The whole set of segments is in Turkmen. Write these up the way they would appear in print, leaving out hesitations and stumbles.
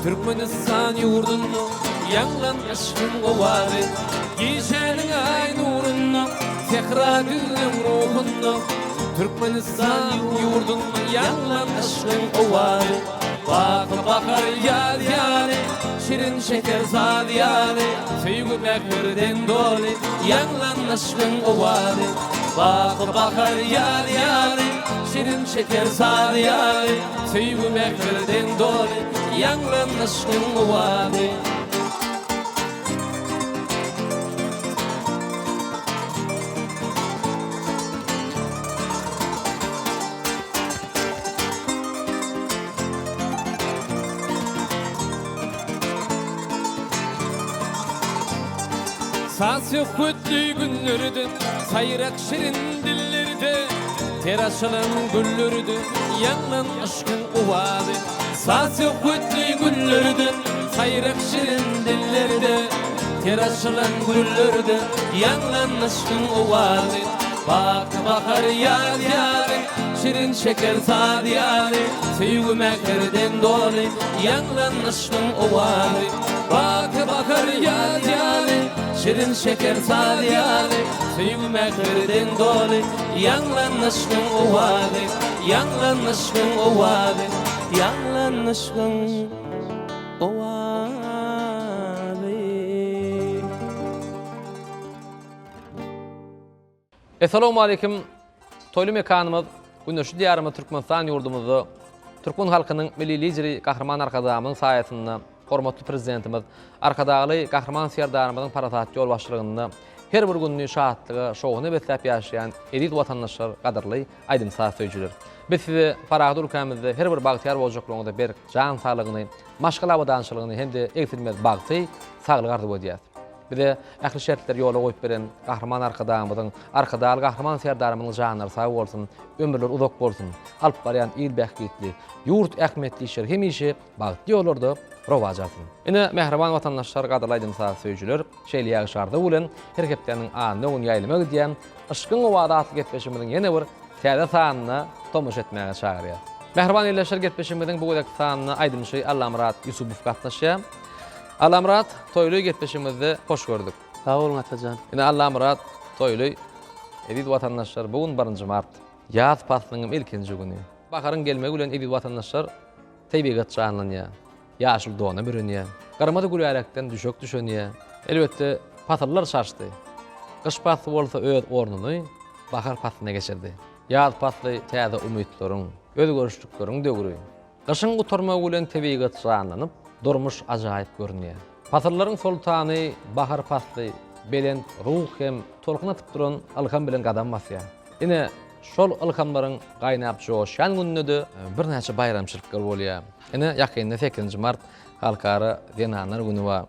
Türkmenistan ýurdunda ýaňlan yşkyň owazy. Gijäniň aý nurunda, sähra düzleň ruhunda, Türkmenistan ýurdunda ýaňlan yşkyň owazy. Baky bahar ýaz ýaly, şirin şeker saz ýaly, Söýgi mähirden doly ýaňlan yşkyň owazy. Baky bahar ýaz ýaly, şirin şeker saz ýaly, Söýgi mähirden doly ýaňlan yşkyň owazy. Saz-söhbetli günlerde, saýrak şirin dillerde, Ter açylan güllerde ýaňlan yşkyň owazy. Saz-söhbetli günlerde, saýrak şirin dillerde, Ter açylan güllerde ýaňlan yşkyň owazy. Baky bahar ýaz ýaly, şirin şeker saz ýaly, Söýgi mähirden doly ýaňlan yşkyň owazy. Baky bahar ýaz ýaly, şirin şeker saz ýaly, Söýgi mähirden doly ýaňlan yşkyň owazy. Ýaňlan yşkyň owazy, ýaňlan yşkyň owazy. Essalawmaleýkim! Toýly mekanymyz, güneşli Diýarymyz Türkmenistan ýurdumyzda türkmen halkynyň Milli Lideri Gahryman Arkadagymyzyň saýasynda, hormatly Prezidentimiz Arkadagly Gahryman Serdarymyzyň parasatly ýolbaşçylygynda her bir gününi şatlyga, şowhuna besläp ýaşaýan eziz watandaşlar, gadyrly aýdym-saz söýüjiler! Biz size parahat ülkämizde her bir bagtyýar boljaklygyňyzda berk jan saglygyny, maşgala abadançylygyny hem-de egsilmez bagty, saglygy arzuw edýäris. Bize ähli şertleri ýola goýup beren Gahryman Arkadagymyzyň, Arkadagly Gahryman Serdarymyzyň janlary sag bolsun, ömürleri uzak bolsun! Alyp barýan il bähbitli, ýurt ähmiýetli işleri hemişe bagtly ýollarda rowaç alsyn! Ine, mähriban watandaşlar, gadyrly aýdym-saz söýüjiler, şeýle ýagşy arzuw bilen her hepdäniň anna güni ýaýlyma gidýän Yşkyň owazy atly gepleşigimiziň ýene bir täze sanyna tomaşa etmäge çagyrýar. Mähriban ildeşler, gepleşigimiziň bu gezekki sanyna aýdymçy Allamyrat Ýusubow gatnaşýar. Allamyrat Toýly gepleşigimizde hoş gördük. Sag boluň Atajan. Ine Allamyrat Toýly eziz watandaşlar bu gün birinji mart. Ýaz paslynyň ilkinji güni. Baharyň gelmegi bilen eziz watandaşlar tebigat janlanýar. Ýaşyl dona bürenýär. Gyrmyzy gülälekden düşek düşenýär. Elbetde pasyllar çaşdy. Gyş pasly bolsa öz ornuny bahar paslyna geçirdi. Ýaz pasly täze umytlaryň, özgerişlikleriň döwri. Gyşyň gutarmagy bilen tebigat janlanyp, durmuş ajaýyp görünýär. Pasyllaryň soltany bahar pasly belent ruh hem tolkun atyp duran ylham bilen gadam basýar. Ine, şol ylhamlaryň gaýnap joşýan gününde-de birnäçe baýramçylyklar bolýar. Ine, ýakynda sekizinji mart Halkara zenanlar güni bar.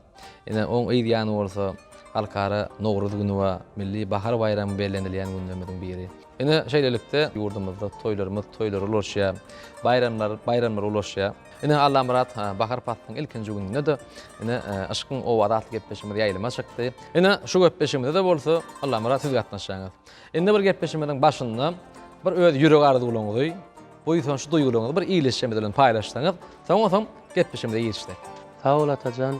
Ine, oň yz ýany bolsa Halkara Nowruz güni bar, Milli bahar baýramy bellenilýän günlerimiziň biri. Ine, şeýlelikde, ýurdumyzda toýlarymyz toýlara ulaşýar, baýramlar baýramlara ulaşýar. Ine, Allamyrat bahar paslynyň ilkinji gününde-de, ine, Yşkyň owazy atly gepleşigimiz ýaýlyma çykdy. Ine, şu gepleşigimize-de bolsa, Allamyrat siz gatnaşýaňyz. Indi bir gepleşigimiziň başynda bir öz ýürek arzuwlaryňyzy, buýsançly duýgularyňyzy bir ildeşlerimiz bilen paýlaşsaňyz, soňa soň gepleşigimize girişsek. Sag bol Atajan.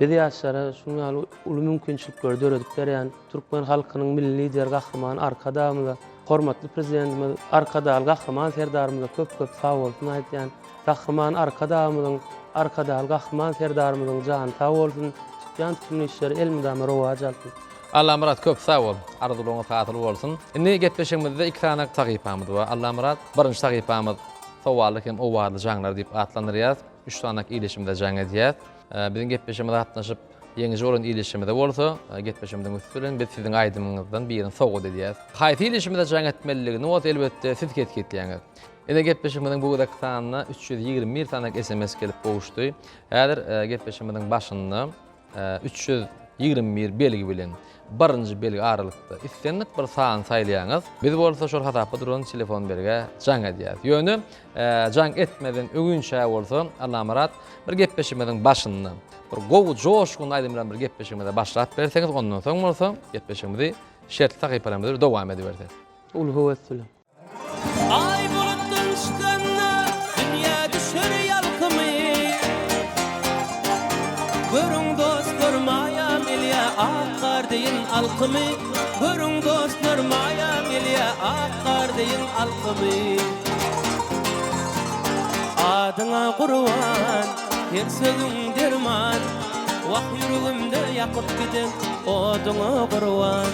Biz ýaşlara şunuň ýaly uly mümkinçilikleri döredip berýän türkmen halkynyň Milli Lideri Gahryman Arkadagymyza, hormatly Prezidentimiz Arkadagly Gahryman Serdarymyza köp-köp sagbolsun aýtýan. Gahryman Arkadagymyzyň, Arkadagly Gahryman Serdarymyzyň jany sag bolsun, tutýan tutumly işleri elmydama rowaç alsyn. Allamyrat köp sag bol. Arzuwlaryňyz hasyl bolsun. Indi gepleşigimizde iki sany sahypamyz bar. Allamyrat, birinji sahypamyz Sowally hem owazly jaňlar diýip atlandyrýarys. Üç sany ildeşimize jaň edýäs. Biziň gepleşigimize gatnaşyp, ýeňiji bolan ildeşimize bolsa, gepleşigimiziň üsti bilen biz siziň aýdymyňyzdan birini sowgat edýäs. Haýsy ildeşimize jaň etmelidigini bolsa, elbetde, siz kesgitleýäňiz. Ine, gepleşigimiziň bu gezekki sanyna 321 sany sms gelip gowuşdy. Häzir gepleşigimiziň başynda 321 belgi bilen birinji belgi aralykda islendik bir sany saýlaýaňyz. Biz bolsa şol hasapda duran telefon belgä jaň edýäris. Ýöne jaň etmeden öňinçä bolsa Allamyrat bir gepleşigimiziň başynda bir gowy joşgunly aýdym bilen bir gepleşigimize başlap berseňiz, ondan soň bolsa gepleşigimizi şertli sahypalarymyzda dowam edibersek. Uly höwes bilen. Aý bulutdan çykanda dünýä düşer ýalkymy. Görüň dostlar maýa gelýä ak gar deýin alkymy Görüň dostlar maýa gelýä ak gar deýin alkymy Adyňa gurban her sözüň derman Wah ýüregimde ýakyp giden oduňa gurban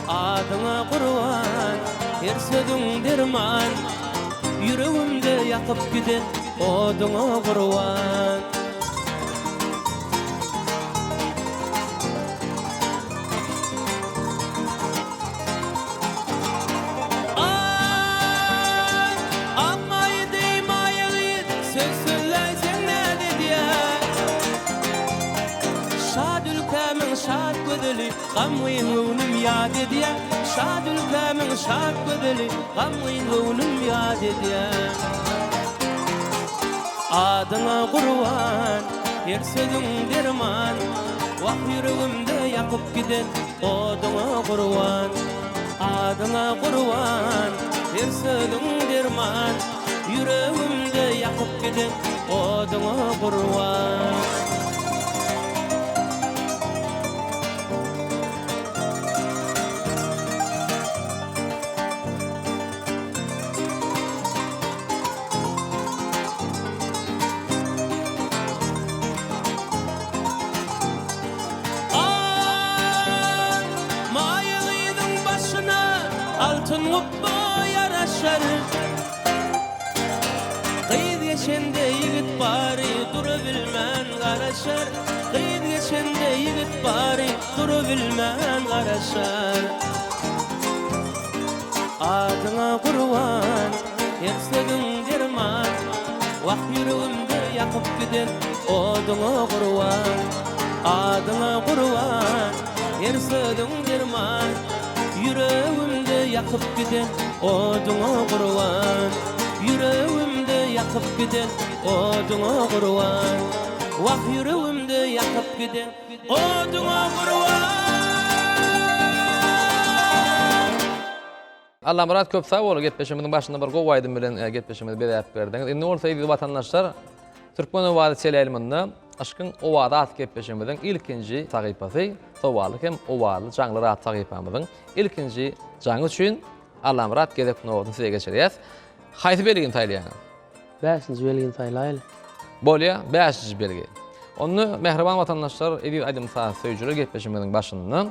Adyňa gurban her sözüň derman Ýüregimde ýakyp giden oduňa gurban. Aý, almaýy deý maýa gyz, söz sözläýseň näz edýär. Şat ülkämiň şat gözeli, gamgyn göwnüm ýat edýär. Şat ülkämiň şat gözeli, gamgyn göwnüm ýat edýär. Adyňa gurban, her sözüň derman, Wah ýüregimde ýakyp giden oduňa gurban. Adyňa gurban, her sözüň derman, Ýüregimde ýakyp giden oduňa gurban. Ak maýa gyzyň başyna altyn gupba ýaraşar. Gyz geçende ýigit bary durabilmän garaşar. Gyz geçende ýigit bary durabilmän garaşar. Adyňa gurban, her sözüň derman, Wah ýüregimde ýakyp giden oduňa gurban. Adyňa gurban, her sözüň derman, Ýüregimde ýakyp giden oduňa gurban. Ýüregimde ýakyp giden oduňa gurban. Wah ýüregimde ýakyp giden Oduňa gurban! Allamyrat köp sag bol gepleşigimiziň başynda bir gowy aýdym bilen gepleşigimizi bezäp berdiňiz. Indi bolsa eziz watandaşlar Türkmen owazy teleýaýlymynda Yşkyň owazy atly gepleşigimiziň ilkinji sahypasy sowally hem owazly jaňlar atly sahypamyzyň ilkinji jaňy üçin Allamyrat gezek nobatyny size geçirýäs. Haýsy belgini saýlaýaňyz? Bäşinji belgini saýlaýly. Bolýa, bäşinji belgi. Onda mähriban watandaşlar, eziz aýdym-saz söýüjiler gepleşigimiziň başynda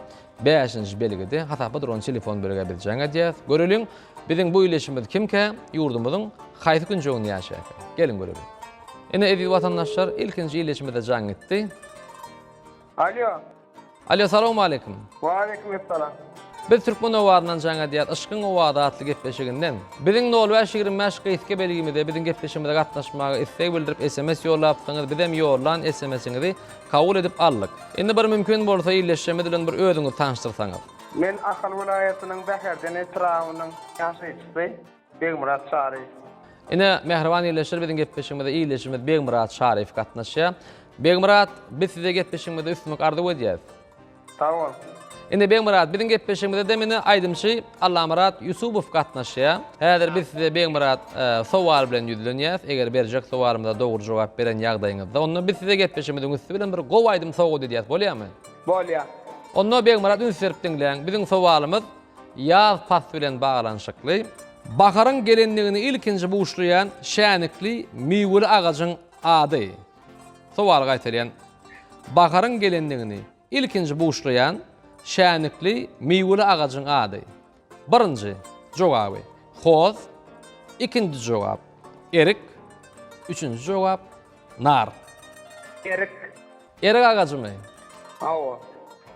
bäşinji belgide hasapda duran telefon belgä biz jaň edýäs. Göreliň, biziň bu ildeşimiz kimkä, ýurdumyzyň haýsy künjeginde ýaşaýarka? Geliň göreliň. Ine eziz watandaşlar, ilkinji ildeşimize jaň gitdi. Alýo. Alo salowmaleýkim. Waleýkim essalam. Biz Türkmen owazyndan jaň edýäs Yşkyň owazy atly gepleşiginden. Biziň nol bäş 25 gysga belgimize biziň gepleşigimize gatnaşmaga isleg bildirip sms ýollapsyňyz bizem ýollan sms-iňizi kabul edip aldyk. Indi bir mümkin bolsa ildeşlerimiz bilen bir özüňizi tanyşdyrsaňyz. Men Ahal welaýatynyň Bäherden etrabynyň ýaşaýjysy Begmyrat Çaryýew. Ine, mähriban ildeşler biziň gepleşigimize ildeşimiz Begmyrat Çaryýew gatnaşýar. Begmyrat, biz size gepleşigimizde üstünlik arzuw edýäris. Sag boluň. Ine Begmyrat, biziň gepleşigimize de ine aýdymçy Allamyrat Ýusubow gatnaşýar. Häzir biz size Begmyrat sowal bilen ýüzlenýäris. Eger berjek sowalymyza dogry jogap beren ýagdaýyňyzda, onda biz size gepleşigimiziň üsti bilen bir gowy aýdym sowgat edýäris. Bolýarmy? Bolýar. Onda Begmyrat üns berip diňläň. Biziň sowalymyz Ýaz pasly bilen baglanyşykly, baharyň gelendigini ilkinji buşlaýan şänikli miweli agajyň ady. Sowaly gaýtalýan. Baharyň gelendigini ilkinji buşlaýan şänikli miweli agajyň ady. Birinji jogaby, hoz, ikinji jogap, erik, üçünji jogap, nar. Erik. Erik agajymy? Hawa.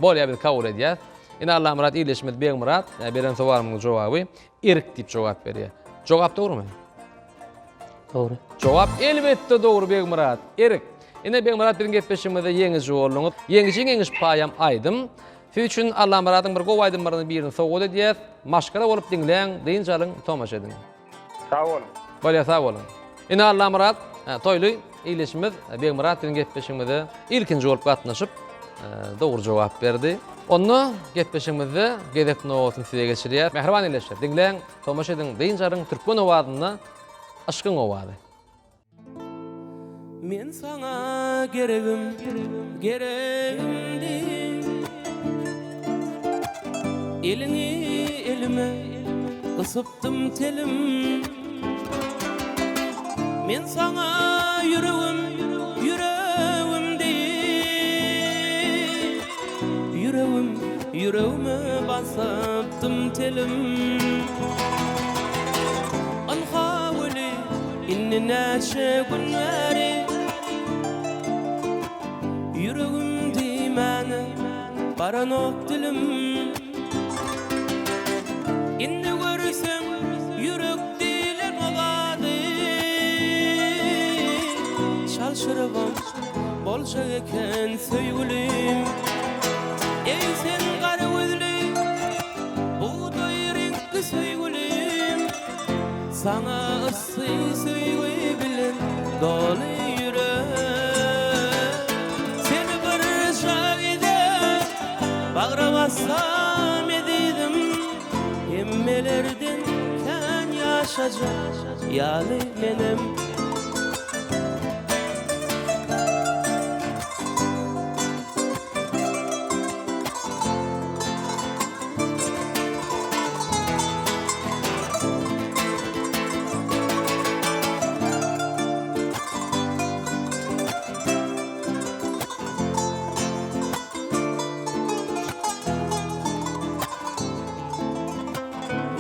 Bolýar biz kabul edýäs. Ine Allamyrat ildeşimiz Begmyrat beren sowalymyň jogaby erik diýip jogap berýär. Jogap dogrumy? Dogry. Jogap elbetde dogry Begmyrat. Erik. Ine Begmyrat biziň gepleşigimizde ýeňiji bolduňyz. Ýeňijiň ýeňiş paýam aýdym. Siz üçin Allamyradyň bir gowy aýdymlarynyň birini sowgat edýäs. Maşgala bolup diňläň, dynç alyň, tomaşa ediň. Sag boluň. Bolýar sag boluň. Ine Allamyrat Toýly ildeşimiz Begmyrat biziň gepleşigimize ilkinji bolup gatnaşyp dogry jogap berdi. Onda gepleşigimizde gezek nobatyny size geçirýäs. Mähriban ildeşler diňläň, tomaşa ediň, dynç alyň Türkmen owazynda Yşkyň owazy. Men saňa geregim, geregim diý. Eliňi elime gysypdym telim. Men saňa ýüregim, ýüregim diý. Ýüregim, ýüregime basypdym telim. Ynha weli Indi näçe gün bäri Ýüregim diýmäne baranok dilim Indi görsem ýürek diýlen o zady Çalşyrybam boljak eken söýgülim Eý sen gara gözli bugdaý reňkli söýgülim Saňa yssy söýgi bilen doly ýürek Seni bir gezek bagra bassam ezizim Hemmelerden kän ýaşajak ýaly menem.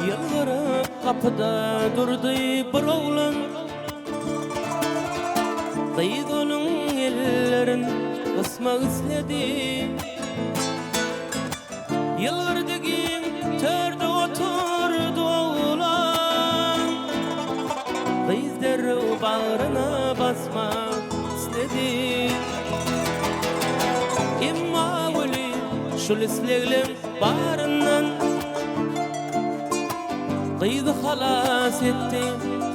Ýylgyryp gapyda durdy bir oglan. Gyz onuň ellerin gysmak isledi. Ýylgyrdy giň törde oturdy oglan. Gyz derrew bagryna basmak isledi. Emma weli şul islegleň baryndan Gyzy halas etdi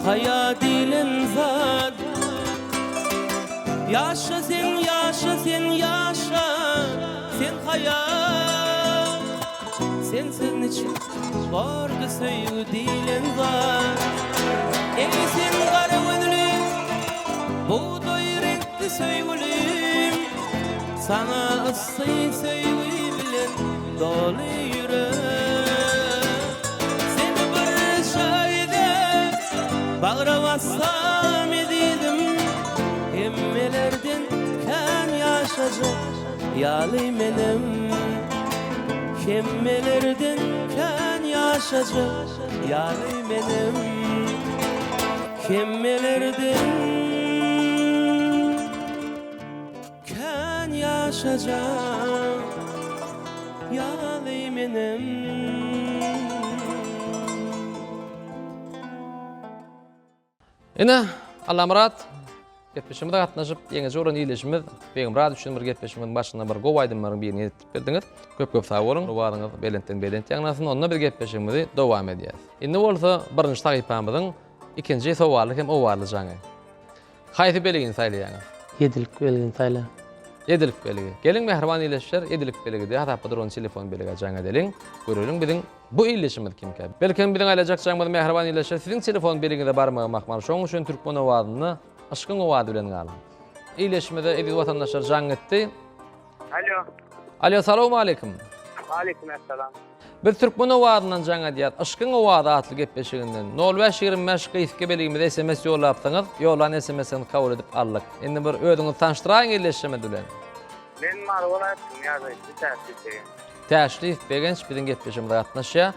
haýa diýlen zat. Ýaşa sen, ýaşa sen, ýaşa sen haýa. Sensiz niçik bordy söýgi diýlen zat. Eý sen gara gözli, bugdaý reňkli söýgülim. Saňa yssy söýgi bilen doly ýürek. Seni bir şaýyda bagra bassam ezizim, Hemmelerden kän ýaşajak ýaly menem. Hemmelerden kän ýaşajak ýaly menem. Hemmelerden. Kän ýaşajak ýaly menem. Ine, Allamyrat, gepleşigimize gatnaşyp, ýeňiji bolan ildeşimiz Begmyrat üçin bir gepleşigimiziň başynda bir gowy aýdymlaryň birini ýetdirip berdiňiz. Köp-köp sag boluň, owazyňyz belentden belent ýaňlansyn. Onda biz gepleşigimizi dowam edýäris. Indi bolsa birinji sahypamyzyň ikinji sowally hem owazly jaňy. Haýsy belgini saýlaýaňyz? Ýedilik belgini saýlaýan. Ýedilik belgi. Geliň mähriban ildeşler, ýedilik belgide hasapda duran telefon belgä jaň edeliň. Göreliň biziň bu ildeşimiz kimkä? Belkem biziň aýlajak jaňymyz mähriban ildeşler siziň telefon belgiňize barmagam ahmal. Şonuň üçin türkmen owazynda yşkyň owazy bilen galyň. Ildeşimize eziz watandaşlar jaň etdi. Alo. Alo, salowmaleýkim. Waleýkim essalam. Biz Türkmen owazyndan jaň edýäs. Yşkyň owazy atly gepleşiginden. Nol bäş 25 gysga belgimize SMS ýollapsyňyz. Ýollan SMS-iňizi kabul edip aldyk. Indi bir özüňizi tanyşdyraýyň ildeşimiz bilen. Men Mary welaýatynyň ýaşaýjysy Täşliýew Begenç. Täşliýew Begenç biziň gepleşigimize gatnaşýar.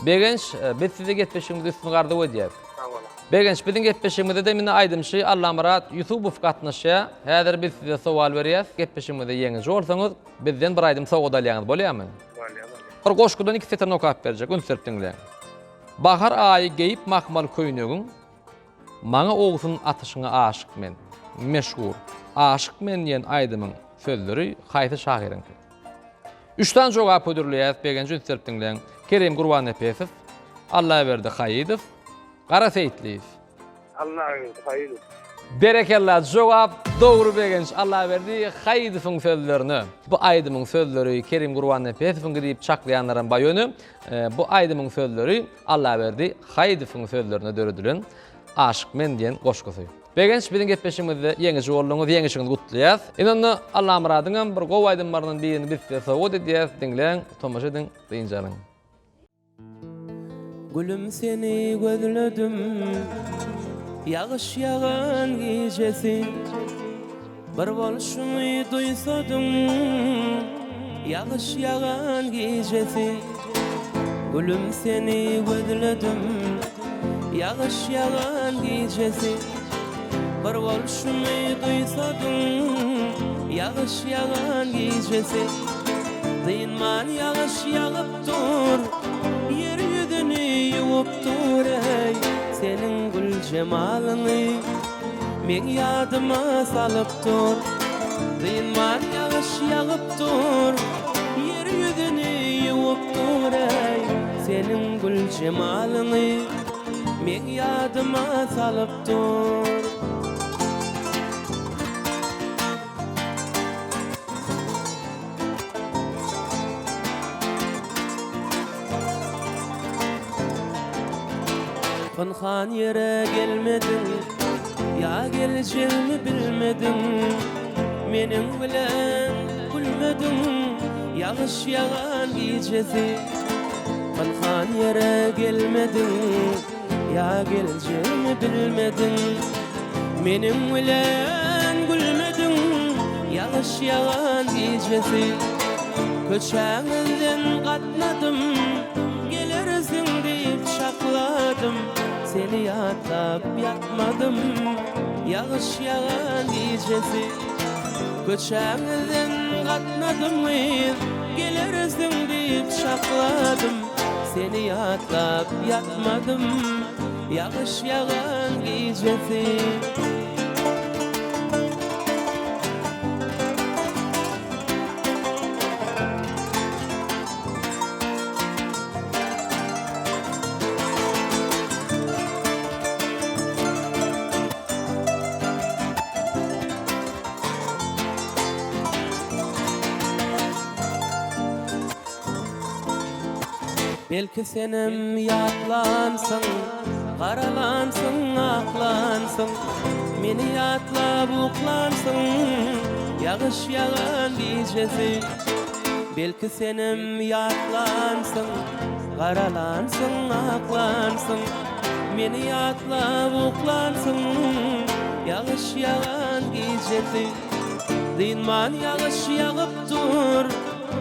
Begenç, e, biz size gepleşigimizde üstünlik arzuw edýäs. Sag boluň. Begenç, biziň gepleşigimize-de indi aýdymçy Allamyrat Ýusubow gatnaşýar. Häzir biz size sowal berýäs. Gepleşigimizde ýeňiji bolsaňyz, bizden bir aýdym sowgat alýaňyz, bolýarmy? Bolýar, bolýar. Bir goşgudan iki setirini okap berjek, üns berip diňläň. Bahar aýy geýip mahmal köýnegiň, Maňa owsun atyşyňa aşyk men. Meşhur Aşyk men diýen aýdymyň sözleri haýsy şahyryňky? Üç sany jogap hödürleýäris, Begenç üns berip diňläň. Kerim Gurbannepesow, Allaberdi Haýydow, Gara Seýitliýew. Allaberdi Haýydow. Berekella, jogap dogry Begenç Allaberdi Haýydowyň sözlerine. Bu aýdymyň sözleri Kerim Gurbannepesowyňky diýip çaklaýanlaram bar ýöne bu aýdymyň sözleri Allaberdi Haýydowyň sözlerine döredilen Aşyk men diýen goşgusy. Begenç biziň gepleşigimizde ýeňiji bolduňyz, ýeňişiňizi gutlaýas. Indi onda Allamyradyňam bir gowy aýdymlaryndan birini biz size sowgat edýäs, diňläň, tomaşa ediň, dynç alyň. Gülüm seni gözledim Ýagyş ýagan gijesi Bir bolşuňy duýsadym Ýagyş ýagan gijesi Gülüm seni gözledim Ýagyş ýagan gijesi Bir bolşuňy duýsadym Ýagyş ýagan gijesi Dynman ýagyş ýagyp dur, Ýer ýüzüni ýuwup dur, eý, Seniň gül jemalyňy Meň ýadyma salyp dur. Dynman ýagyş ýagyp dur, Ýer ýüzüni ýuwup dur, eý, Seniň gül jemalyňy Meň ýadyma salyp dur. Pynhan ýere gelmediň, ýa geljegimi bilmediň, Meniň bilen gülmediň, ýagyş ýagan gijesi. Pynhan ýere gelmediň, Ýa geljegimi bilmediň, Meniň bilen gülmediň, Ýagyş ýagan gijesi. Köçäňizden gatnadym, Gelersiň diýip çakladym, Seni ýatlap ýatmadym, Ýagyş ýagan gijesi. Köçäňizden gatnadym gyz, Gelersiň diýip çakladym, Seni ýatlap ýatmadym Ýagyş ýagan gijesi. Belki senem ýatlansyň, garalansyň, aklansyň, Meni ýatlap uklansyň, ýagyş ýagan gijesi. Belki senem ýatlansyň, garalansyň, aklansyň, Meni ýatlap uklansyň, ýagyş ýagan gijesi. Dynman ýagyş ýagyp dur,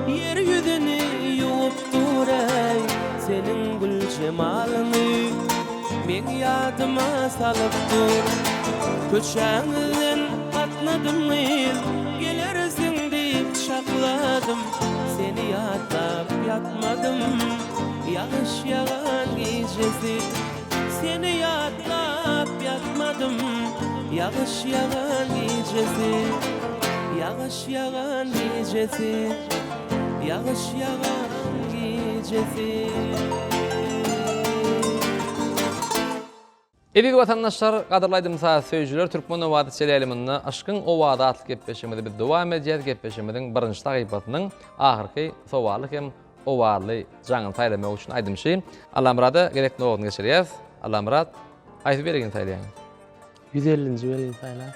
Ýer ýüzüni ýuwup dur eý, Seniň gül jemalyňy Meň ýadyma salyp dur. Köçäňizden gatnadym gyz, Gelersiň diýip çakladym, Seni ýatlap ýatmadym, Ýagyş ýagan gijesi. Seni ýatlap ýatmadym, Ýagyş ýagan gijesi, Ýagyş ýagan gijesi, Ýagyş ýagan gijesi. Eziz watandaşlar, gadyrly aýdym-saz söýüjiler, Türkmen owazy teleýaýlymynda Yşkyň owazy atly gepleşigimizi biz dowam edýäris. Gepleşigimiziň birinji sahypasynyň ahyrky sowaly hem owazly jaňyny saýlamak üçin aýdymçy Allamyrada gezek nobatyny geçirýäris. Allamyrat, haýsy belgini saýlaýaň? 150-nji belgini saýlaýyn.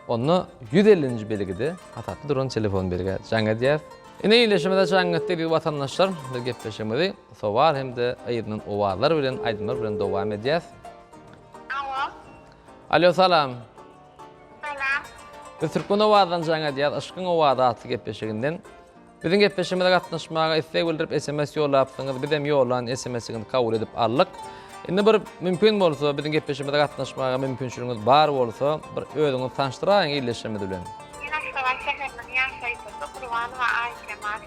Onda 150-nji belgide hasapda duran telefon belgä jaň edýäris. Ine ildeşimize jaň etdi eziz watandaşlar. Biz gepleşigimizi sowal hem-de yzyndan owazlar bilen, aýdymlar bilen dowam edýäris. Alo. Alo, salam. Salam. Biz Türkmen owazdan jaň edýäris, Yşkyň owazy atly gepleşiginden. Biziň gepleşigimize gatnaşmaga isleg bildirip sms ýollapsyňyz, bizem ýollan SMS-iňizi kabul edip aldyk. Indi bir mümkin bolsa biziň gepleşigimize gatnaşmaga mümkinçiligiňiz bar bolsa, bir özüňizi tanyşdyraýyň ildeşlerimiz bilen. Men Aşgabat şäheriniň ýaşaýjysy Gurbanowa Aýjemal.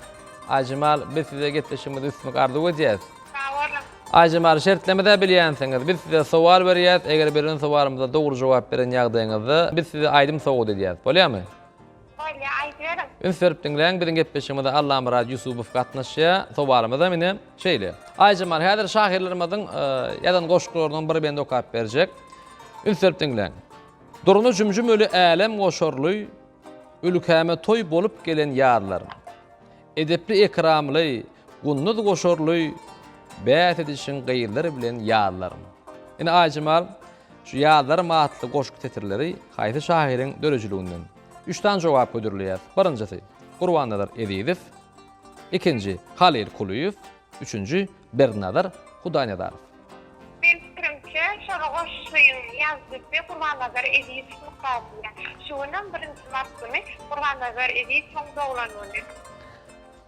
Aýjemal, biz size gepleşigimizde üstünlik arzuw edýäs. Sag boluň. Aýjemal, şertlemizä bilýänsiňiz. Biz size sowal berýäs, eger beren sowalymyza dogry jogap beren ýagdaýyňyzda, biz size aýdym sowgat edýäs. Bolýamy? Bolýa, aýdyberiň. Üns berip diňläň, biziň gepleşigimize Allamyrat Ýusubow gatnaşýar. Sowalymyzam ine, şeýle. Aýjemal, häzir şahyrlarymyzyň ýazan goşgularyndan bir bendi okap berjek. Üns berip diňläň. Durna jümjüm öli älem goşarly, Ülkäme toý bolup gelen ýazlarym. Edepli-ekramly, gunduz goşarly, Bäs edişiň gyzlar bilen ýazlarym. Ine, Aýjemal. Şu Ýazlarym atly goşgy setirleri haýsy şahyryň döredijiliginden? Üç sany jogap hödürleýäs. Birinjisi, Gurbannazar Ezizow, ikinji, Halyl Kulyýew, üçünji, Berdinazar Hudaýnazarow. Meň pikirimçe, şol goşgyň ýazyjysy Gurbannazar Ezizow mukaddiýa. Şu günem birinji mart güni Gurbannazar Ezizowyň doglan güni.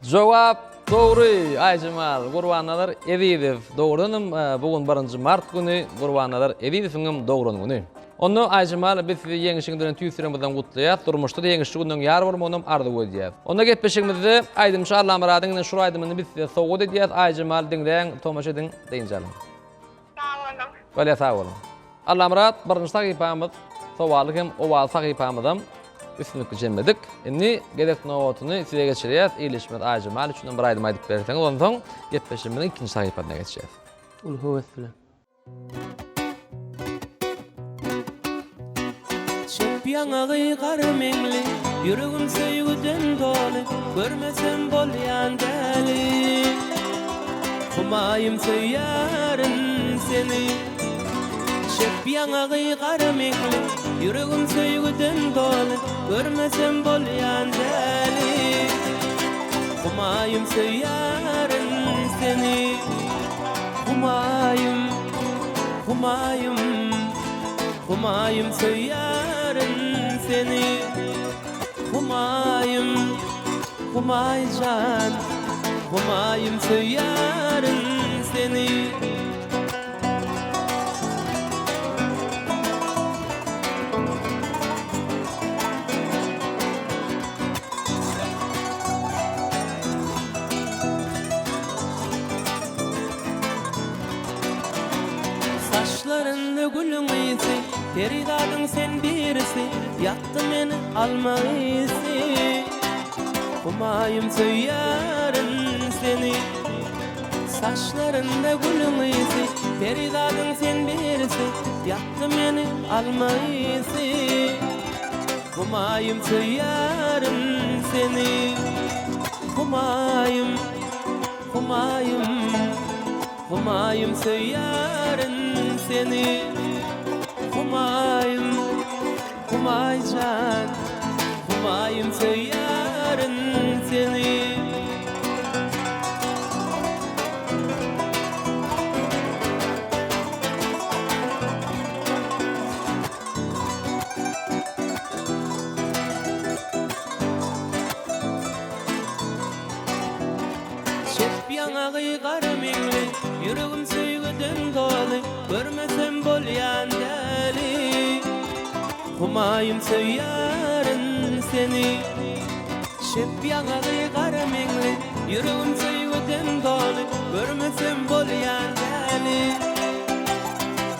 Jogap dogry Aýjemal Gurbannazar Ezizow. Dogrudanam bu gün birinji mart güni Gurbannazar Ezizowyňam doglan güni. Onda Aýjemal biz sizi ýeňişiňiz bilen tüýs ýüregimizden gutlaýas. Durmuşda-da ýeňişli günleň ýar bolmagynam arzuw edýäs. Onda gepleşigimizde aýdymçy Allamyradyň ine şul aýdymyny biz size sowgat edýäs. Aýjemal diňläň, tomaşa ediň, dynç alyň. Sag boluň. Bolýa sag boluň. Allamyrat birinji sahypamyz sowally hem owazly sahypamyzam üstünlikli jemledik. Indi gezek nobatyny size geçirýäs. Ildeşimiz Aýjemal üçinem bir aýdym aýdyp berseňiz onsoň gepleşigimiziň ikinji sahypasyna geçýäs. Uly höwes bilen. Çep ýaňagy gara meňli, Ýüregim söýgüden doly, Görmesem bolýan däli. Humaýym söýýärin seni. Çep ýaňagy gara meňli, Ýüregim söýgüden doly, Görmesem bolýan däli. Humaýym söýýärin seni. Humaýym, Humaýym. Humaýym söýýärin seni Humaýym Humaý jan Humaýym söýýärin seni. Saçlarynda gülüň ysy, Perizadyň sen birisi, Ýakdy meni alma ysy. Humaýym söýýärin seni. Saçlarynda gülüň ysy, Perizadyň sen birisi, Ýakdy meni alma ysy. Humaýym söýýärin seni. Humaýym, Humaýym. Humaýym söýýärin seni Humaýym Humaý jan Humaýym söýýärin seni. Çep ýaňagy gara meňli, Ýüregim söýgüden doly, Görmesem bolýan däli. Humaýym söýýärin seni. Çep ýaňagy gara meňli, Ýüregim söýgüden doly, Görmesem bolýan däli.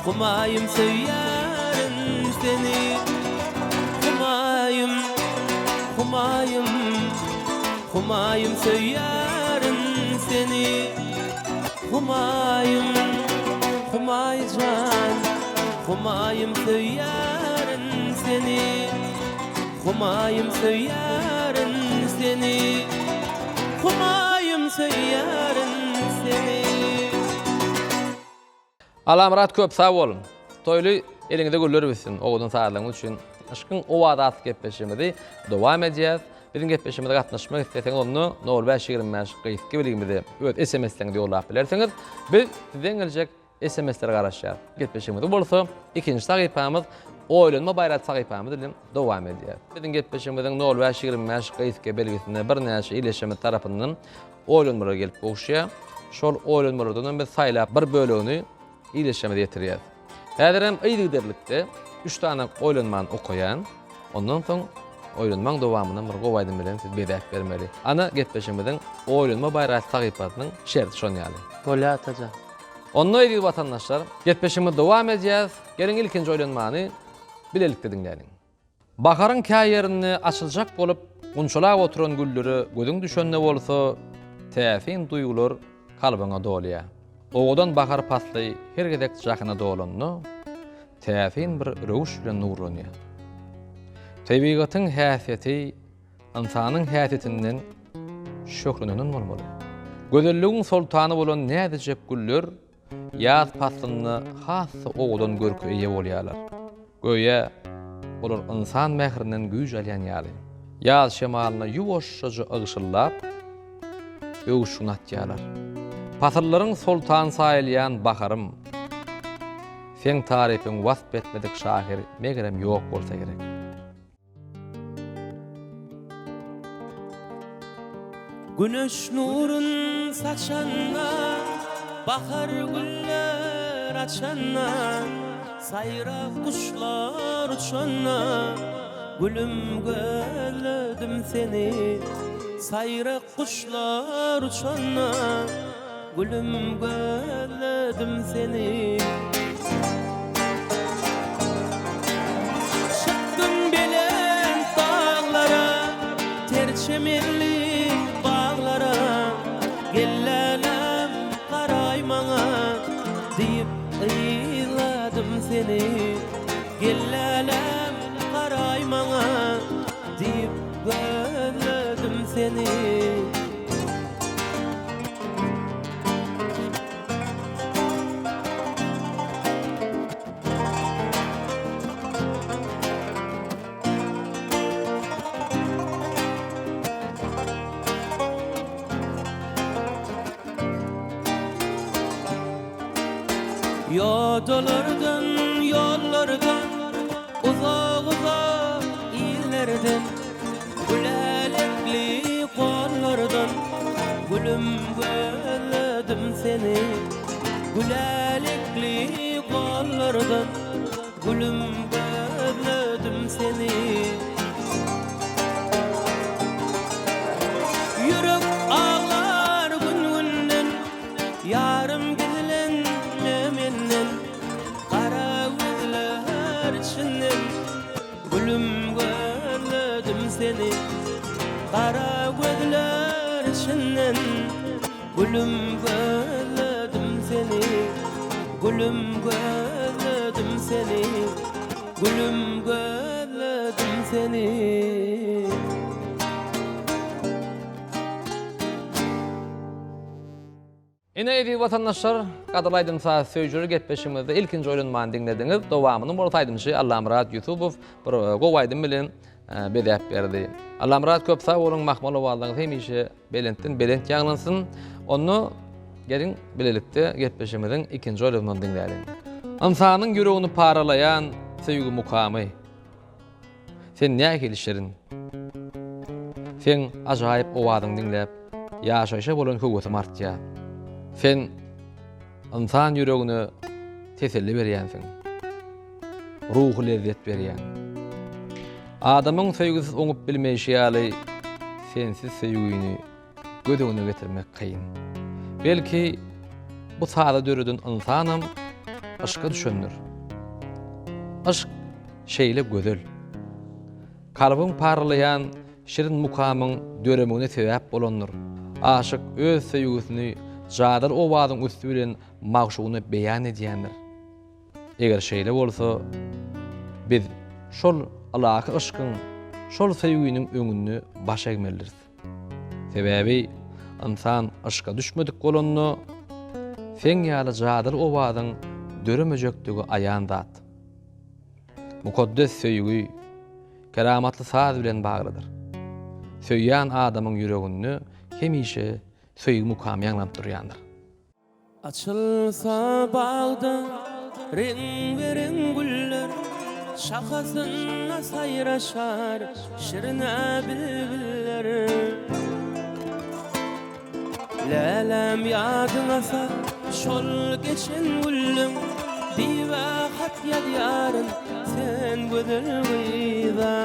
Humaýym söýýärin seni. Humaýym, Humaýym. Humaýym söýýärin seni Humaýym Humaý jan Humaýym söýýärin seni Humaýym söýýärin seni Humaýym söýýärin seni. Allamyrat köp sag bol. Toýly eliňize güller bitsin owadan sazlaryňyz üçin. Yşkyň owazy atly gepleşigimizi dowam edýäs. Biziň gepleşigimize gatnaşmak isleseňiz onda nol bäş 25 gysga belgimize öz SMS-leriňizi ýollap bilersiňiz. Biz sizden geljek SMS-lere garaşýarys. Gepleşigimizi bolsa ikinji sahypamyz Oýlanma baýragy sahypamyz bilen dowam edýär. Biziň gepleşigimiziň nol bäş 25 gysga belgisine birnäçe ildeşlerimiz tarapyndan oýlanmalar gelip gowuşýar. Şol oýlanmalardan hem biz saýlap bir bölegini ildeşlerimize ýetirýäris. Häzir hem yzygiderlikde üç sany oýlanmany okaýan. Ondan soň oýlanmaň dowamyny bir gowy aýdym bilen siz bezäp bermeli. Ana gepleşigimiziň Oýlanma baýragy sahypasynyň şerti şon ýaly. Bolýar Atajan. Onda eziz watandaşlar, gepleşigimizi dowam edýäris. Geliň ilkinji oýlanmany bilelikde diňläliň. Baharyň kä ýerinde açyljak bolup gunçalap oturan güllere gözüň düşende bolsa, täsin duýgular kalbyňa dolýar. Owadan bahar pasly her gezek jahana dolanda, täsin bir röwüş bilen nurlanýar. Tebigatyň häsiýeti ynsanyň häsiýetinden şöhlenenen bolmaly. Gözelligiň soltany bolan näzijek güller. ýaz paslynda has-da owadan görke eýe bolýarlar. Göýä, olar ynsan mährinden güýç alýan ýaly, ýaz şemalyna ýuwaşjaja ygşyldap, öwşün atýarlar. Pasyllaryň soltany saýylýan baharym, seň tarypyňy wasp etmedik şahyr megerem ýok bolsa gerek. Güneş nurun saçanda, Bahar güller açanda, Saýrak guşlar uçanda, Gülüm gözledim seni. Saýrak guşlar uçanda, Gülüm gözledim seni. Çykdym belent daglara, Ter çemenli baglara, Gel lälem garaý maňa, Diýip yzladym seni. Gel lälem garaý maňa, Diýip gözledim seni. Ýodalardan, ýollardan, uzak-uzak illerden Gülälekli gollardan Gülüm gözledim seni Gülälekli gollardan Gülüm gözledim seni Ýürek aglar gün-günden Ýarym gizlenme menden Gara gözler içinden Gülüm gözledim seni Gara gözler içinden Gülüm gözledim seni Gülüm gözledim seni Gülüm gözledim seni. Ine eziz watandaşlar, gadyrly aýdym-saz söýüjiler gepleşigimizde ilkinji oýlanmany diňlediňiz. Dowamyny bolsa aýdymçy Allamyrat Ýusubow bir gowy aýdym bilen bezäp berdi. Allamyrat köp sag boluň, mahmal owazyňyz hemişe belentden belent ýaňlansyn. Onda geliň bilelikde gepleşigimiziň ikinji oýlanmasyny diňläliň. Ynsanyň ýüregini paralaýan söýgi mukamy. Sen nähili şirin. Seň ajaýyp owazyňy diňläp, ýaşaýşa bolan höwesim artýar. Sen ynsan ýüregine teselli berýänsiň. Ruhy lezzet berýäň. Adamyň söýgüsiz oňup bilmeýşi ýaly, sensiz söýgüni göz öňüne getirmek kyn. Belki, bu sazy döreden ynsanam yşka düşendir. Yşk şeýle gözel. Kalbyň paralaýan şirin mukamyň döremegine sebäp bolandyr. Aşyk öz söýgüsini jadyly owazyň üsti bilen magşugyna beýan edýändir. Eger şeýle bolsa, biz şol ylahy yşkyň, şol söýginiň öňünde baş egmelidiris. Sebäbi ynsan yşka düşmedik bolanda, seň ýaly jadyly owazyň döremejekdigi aýan zat. Mukaddes söýgi keramatly saz bilen baglydyr. Söýýän adamyň ýüreginde hemişe söýgi mukamy ýaňlanyp durýandyr. Açylsa bagda reňbe-reň güller, Şahasynda saýraşar şirine bilbiller. Läläm ýadyňa sal şol geçen günleň, Diýibä hat ýazýaryn sen gözel gyza.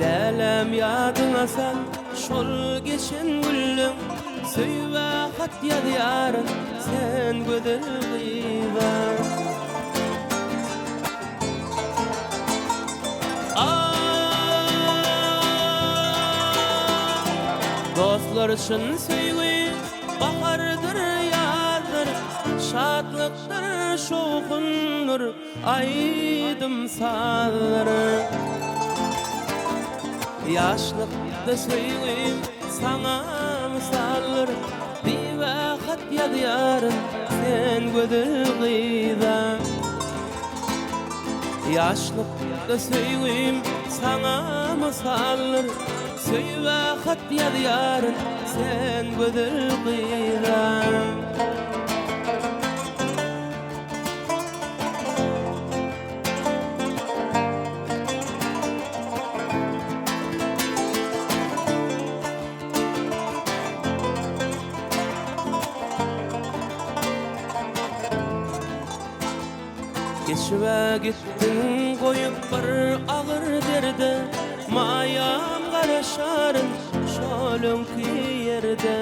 Läläm ýadyňa sal şol geçen günleň Söýübä hat ýazýaryn sen gözel gyza. Dostlar çyn söýgi bahardyr ýazdyr Şatlykdyr şowhundyr Aýdym-sazlar Ýaşlykda söýgim saňa mysaldyr Biwepa. hat ýazýaryn sen gözel gyza. Ýaşlykda söýgim saňa mysaldyr, Söýgä hat ýazýaryn sen gözel gyza. Geçib-ä gitdiň goýup bir agyr derde, Maýam garaşaryn şol öňki ýerde.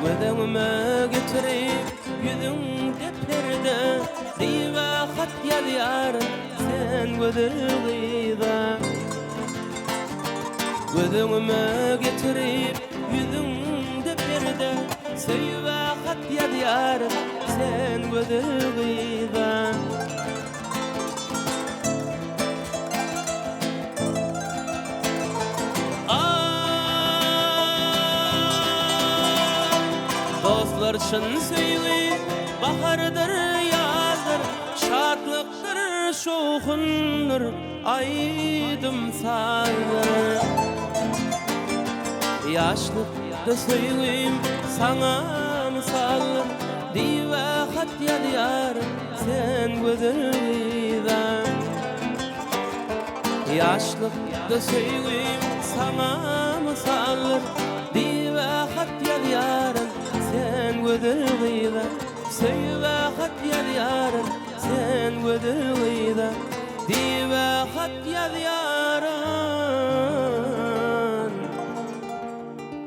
Göz öňüme getirip ýüzüňde perde, Diýib-ä hat ýazýaryn sen gözel gyza. Göz öňüme getirip ýüzüňde perde, Söýüb-ä hat ýazýaryn sen gözel gyza. Dostlar çyn söýgi bahardyr ýazdyr şatlykdyr şowhundyr aýdym sazdyr Ýaşlykda söýgim saňa mysaldyr diýibä hat ýazýaryn sen gözel gyza. Ýaşlykda söýgim saňa mysaldyr Diýib-ä hat ýazýaryn sen gözel gyza Söýüb-ä hat ýazýaryn sen gözel gyza Diýib-ä hat ýazýaryn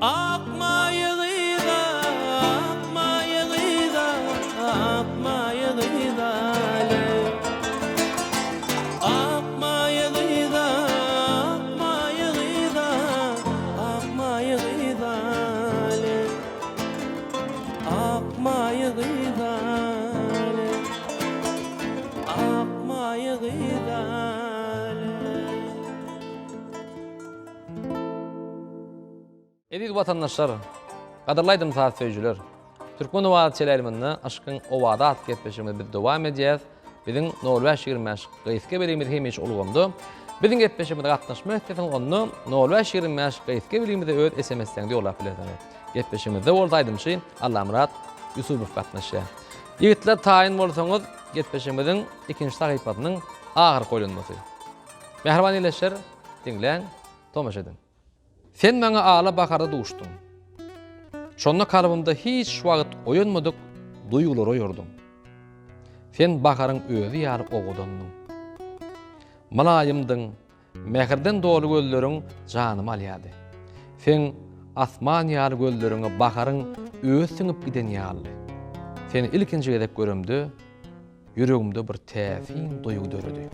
Ak maýa gyza, ak maýa gyza, ak maýa gyza leý. Ak maýa gyza, ak maýa gyza, ak maýa gyza leý. Ak maýa gyza leý. Ak maýa gyza leý. Eziz watandaşlar, gadyrly aýdym-saz söýüjiler! Türkmen owazy teleýaýlymynda Yşkyň owazy atly gepleşigimizi biz dowam edýäris. Biziň nol bäş 25 gysga belgimiz hemişe ulgamda. Biziň gepleşigimize gatnaşmak isleseňiz onda nol bäş 25 gysga belgimize öz SMS-leriňizi ýollap bilersiňiz. Gepleşigimizde bolsa aýdymçy Allamyrat Ýusubow gatnaşýar. Ýigitler taýyn bolsaňyz gepleşigimiziň ikinji sahypasynyň ahyrky oýlanmasy. Mähriban ildeşler, diňläň, tomaşa ediň. Sen maňa ala baharda duşduň. Şonda kalbymda hiç wagt oýanmadyk duýgulary oýardyň. Sen baharyň özi ýaly owadandyň. Mylaýymdyň, mähirden doly gözleriň janymy alýardy. Seň asman ýaly gözleriňe baharyň özi siňip giden ýalydy. Seni ilkinji gezek göremde, ýüregimde bir täsin duýgy döredi.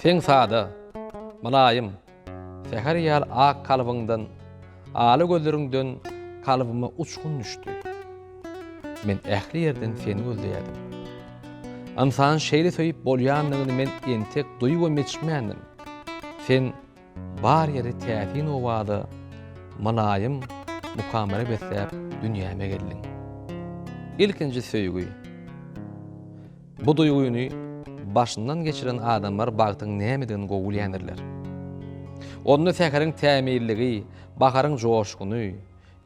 Seň sada, mylaýym, Säher ýaly ak kalbyňdan, ala gözleriňden kalbyma uçgun düşdi. Men ähli ýerden seni gözleýärdim. Ynsany şeýle söýüp bolýandygyny men entek duýubam ýetişmändim. Sen bar ýeri täsin owaza, mylaýym mukamlara besläp dünýäme geldiň. Ilkinji söýgi. Bu duýgyny başyndan geçiren adamlar bagtyň nämedigini gowy bilýändirler. Onda säheriň tämizligi, baharyň joşguny,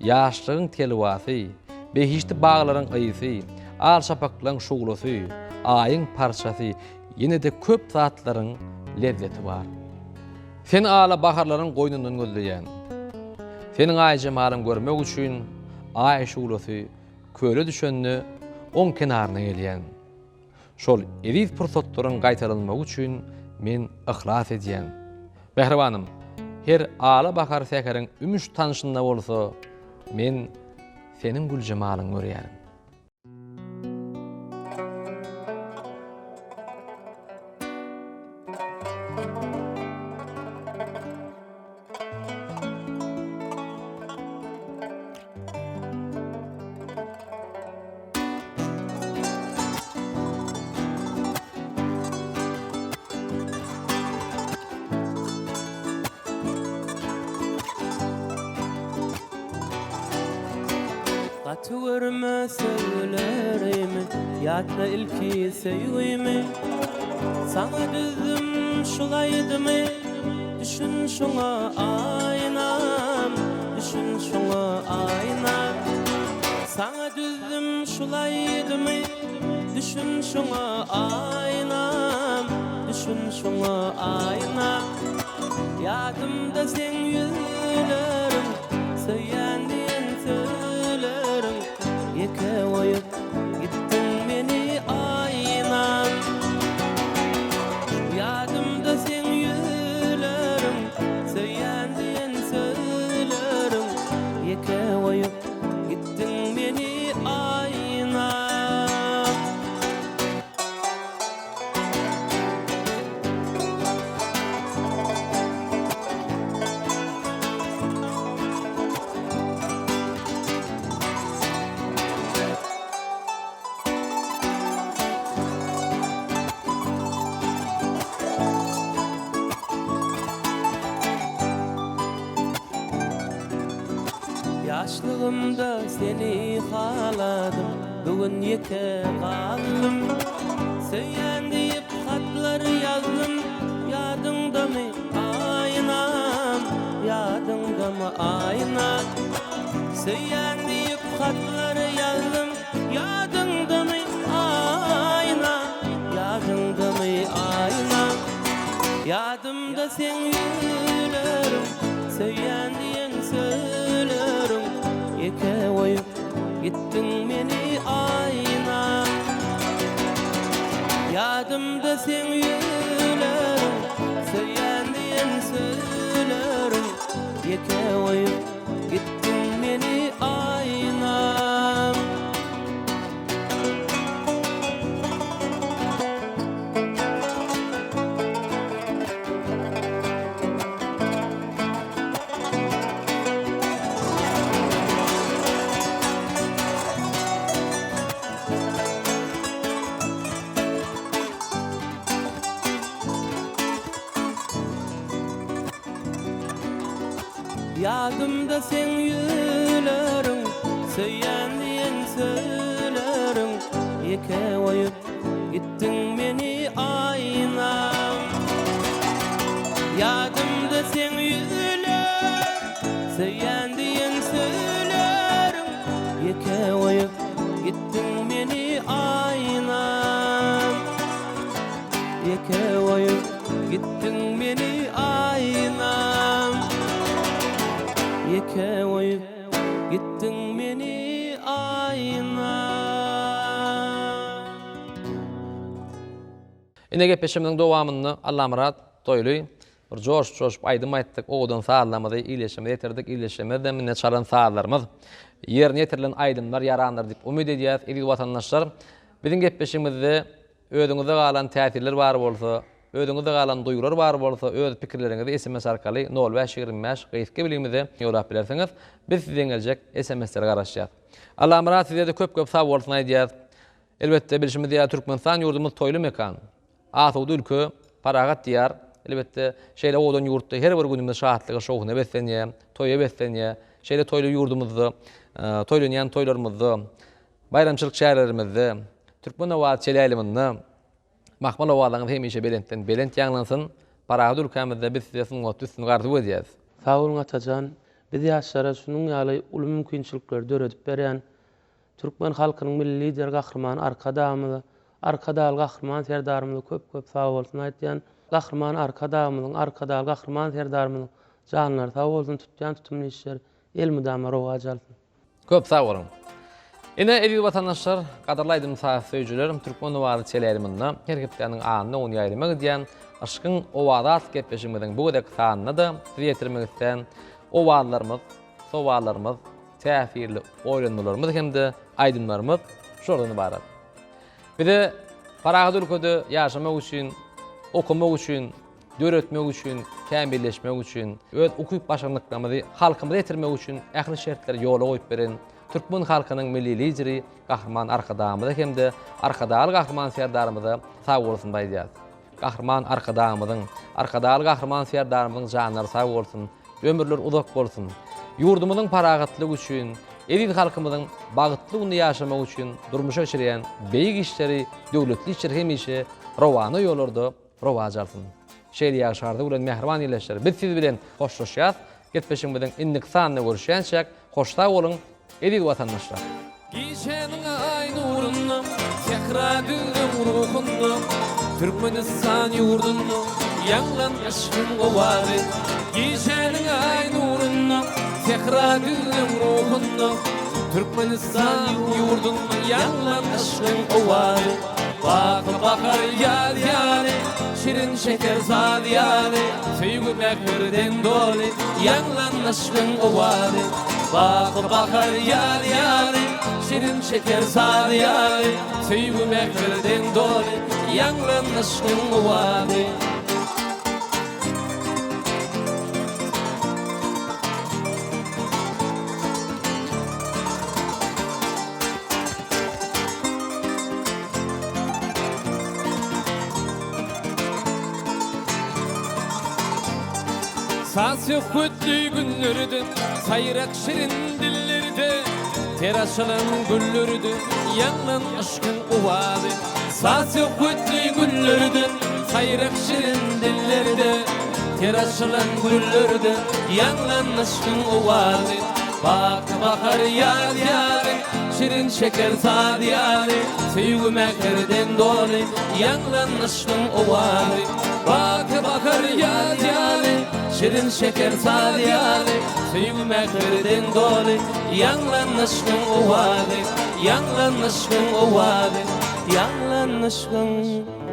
ýaşlygyň telwasy, behişdi baglaryň ysy, al şapaklaryň şuglasy, aýyň parçasy, ýene-de köp zatlaryň lezzeti bar. Seni ala baharlaryň goýnundan gözleýän. Seniň aýjemalyňy görmek üçin aý şuglasy Köle düşende oň kenaryna gelýän. Şol eziz pursatlaryň gaýtalanmagy üçin men yhlas edýän. Mähribanym, her ala bahar säheriň ümüş tanşynda bolsa, men seniň güljemalyňy görýärin. Gaty görme sözlerimi, ýatla ilki söýgimi. Saňa düzdüm şul aýdymy, düşün şuňa aýnam, düşün şuňa aýnam. Saňa düzdüm şul aýdymy, düşün şuňa aýnam, düşün şuňa aýnam. Ýadymda seň ýüzleriň, söýýän diýen sözleriň, Ýeke goýup gitdiň meni aýnam. Ýadymda seň ýüzleriň, söýýän diýen sözleriň, Ýeke goýup gitdiň meni aýnam. Ýaşlygymda seni haladym, bu gün ýeke galdym. Söýýän diýip hatlar ýazdym, ýadyňdamy aýnam, ýadyňdamy aýnam. Söýýän diýip hatlar ýazdym, ýadyňdamy aýnam, ýadyňdamy aýnam. Ýadymda seň ýüzleriň, söýýän diýen sözleriň, ýeke goýup gitdiň meni aýnam. Ýadymda seň ýüzleriň, söýýän diýen sözleriň, ýeke goýup gitdiň meni aýnam. Ýadymda seň ýüzleriň, söýýän diýen sözleriň, Ýeke goýup gitdiň meni aýnam. Ýadymda seň ýüzleriň, söýýän diýen sözleriň, Ýeke goýup gitdiň meni aýnam. Ýeke goýup gitdiň meni aýnam. Ýeke goýup gitdiň meni aýnam. Ine gepleşigimiziň dowamynda Allamyrat Toýly bir joşup-joşup aýdym aýtdyk, owadan sazlarymyzy ildeşlerimize ýetirdik, ildeşlerimizem ine çalan sazlarymyz, ýerine ýetirilen aýdymlar ýarandyr diýip umyt edýäris. Eziz watandaşlar, biziň gepleşigimizde özüňizde galan täsirler bar bolsa, özüňizde galan duýgular bar bolsa, öz pikirleriňizi sms arkaly nol bäş 25 gysga belgimize ýollap bilersiňiz. Biz sizden geljek sms-lere garaşýas. Allamyrat size-de köp-köp sag bolsun aýdýas. Elbetde, bilşimiz ýaly, Türkmenistan ýurdumyz toýly mekan. Asuda ülke, parahat Diýar. Elbetde, şeýle owadan ýurtda her bir günümiz şatlyga, şowhuna beslenýär, toýa beslenýär. Şeýle toýly ýurdumyzda, toýlanýan toýlarymyzda, baýramçylyk çärelerimizde, türkmen owazy çelýaýlymynda mahmal owazaňyz hemişe belentden belent ýaňlansyn. Parahat ülkämizde biz size sungatda üstünlik arzuw edýäris. Sag boluň Atajan, biz ýaşlara şunuň ýaly uly mümkinçilikleri döredip berýän Türkmen halkynyň Milli Lideri Gahryman Arkadagymyza, Arkadagly Gahryman Serdarymyza köp-köp sagbolsun aýtýan. Gahryman Arkadagymyzyň, Arkadagly Gahryman Serdarymyzyň janlary sag bolsun, tutýan tutumly işleri elmydama rowaç alsyn. Köp sag boluň. Ine, eziz watandaşlar, gadyrly aýdym-saz söýüjiler, Türkmen owazy teleýaýlymynda her hepdäniň anna güni ýaýlyma gidýän Yşkyň owazy atly gepleşigimiziň bu gezekki sanynda-da size ýetirmek islän owazlarymyz, sowallarymyz, täsirli oýlanmalarymyz hem-de aýdymlarymyz şulardan ybarat. Bize parahat ülkede ýaşamak üçin, okamak üçin, döretmek üçin, kämilleşmek üçin, öz ukyp-başarnyklarymyzy halkymyza ýetirmek üçin ähli şertleri ýola goýup beren türkmen halkynyň Milli Lideri Gahryman Arkadagymyza hem-de Arkadagly Gahryman Serdarymyza sagbolsun aýdýarys. Gahryman Arkadagymyzyň, Arkadagly Gahryman Serdarymyzyň janlary sag bolsun, ömürleri uzak bolsun! Ýurdumyzyň parahatlygy üçin. Eziz halkymyzyň bagtly günde ýaşamagy üçin durmuşa geçirýän beýik işleri, döwletli işleri hemişe rowana ýollarda rowaç alsyn. Şeýle ýagşy arzuw bilen mähriban ildeşler, biz siz bilen hoşlaşýas. Gepleşigimiziň indiki sanynda görüşýänçäk, hoş sag boluň, eziz watandaşlar! Gijäniň aý nurunda, sähra düzlüň ruhunda, Türkmenistan ýurdunda ýaňlan yşkyň owazy. Gijäniň aý nurunda, sähra düzlüň ruhunda, Türkmenistan ýurdunda ýaňlan yşkyň owazy. Baky bahar ýaz ýaly, şirin-şeker saz ýaly, Söýgi mähirden doly, ýaňlan yşkyň owazy. Baky bahar ýaz ýaly, şirin-şeker saz ýaly, Söýgi mähirden doly, ýaňlan yşkyň owazy. Saz-söhbetli günlerde, saýrak şirin dillerde, Ter açylan güllerde ýaňlan yşkyň owazy. Saz-söhbetli günlerde, saýrak şirin dillerde, Ter açylan güllerde ýaňlan yşkyň owazy. Baky bahar ýaz ýaly, şirin-şeker saz ýaly, Söýgi mähirden doly, ýaňlan yşkyň owazy. Baky bahar ýaz ýaly, şirin-şeker saz ýaly, Söýgi mähirden doly, ýaňlan yşkyň owazy. Ýaňlan yşkyň owazy, ýaňlan yşkyň.